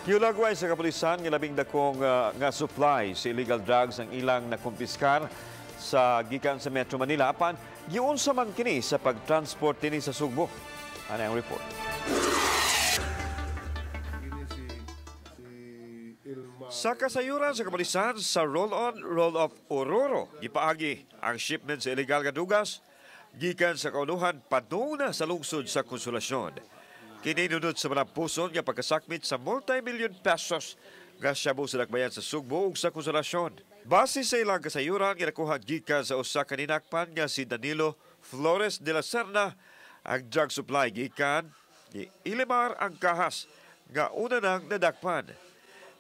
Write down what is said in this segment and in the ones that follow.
Giulagway sa kapulisan nga labing dakong nga supply sa illegal drugs ang ilang nakumpiskar sa gikan sa Metro Manila, apan giunsa man kini sa pagtransport dinhi sa Sugbo. Ano ang report? Kini si si Ilma. Sa kasayuran sa kapulisan sa roll-on, roll-off Oruro, gipaagi ang shipment sa illegal nga dugas gikan sa kaunuhan padung na sa lungsod sa Konsolasyon. Kini nunod sa malampuson nga pagkasakmit sa multi-million pesos nga shabu sa dakbayan sa Sugbo ug sa Konsolasyon. Base sa ilang kasayuran nga nakuha gikan sa usa ka ninakpan nga si Danilo Flores de la Serna, ang drug supply gikan ni Ilimar Angkahas nga una nang nadakpan.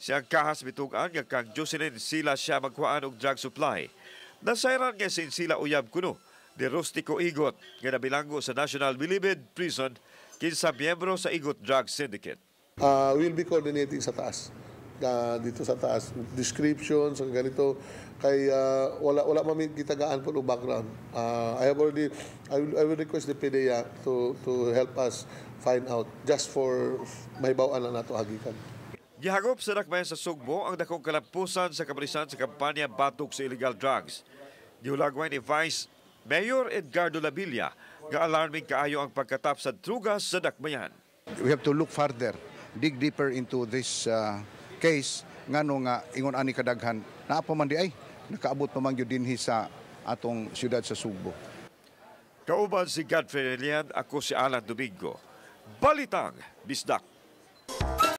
Si Angkahas mitug-an nga kang Jocelyn sila siya magkuhaan og drug supply. Nasayran nga si sila uyab kuno ni Rustico Igot nga nabilanggo sa National Bilibid Prison, kinsa miyembro sa Igot Drug Syndicate. We'll be coordinating sa taas. Dito sa taas, descriptions, ang ganito kay wala man mi gitagaan po og background. I have already I will request the PDEA to help us find out just for mahibaw-an na nato hagikan. Gihagop sa dakbayan sa Sugbo ang dakong kalampusan sa kapulisan sa kampanya batok sa illegal drugs. Gihulagway ni Vice Mayor Edgardo Labilla nga alarming kaayo ang pagkatap sa drugas sa dakbayan. We have to look further, dig deeper into this case, ngano nga ingon ani kadaghan naa pa man di ay nakaabot pa man gyud dinhi sa atong siyudad sa Sugbo. Kauban si Godfrey Relian, ako si Alan Domingo. Balitang Bisdak.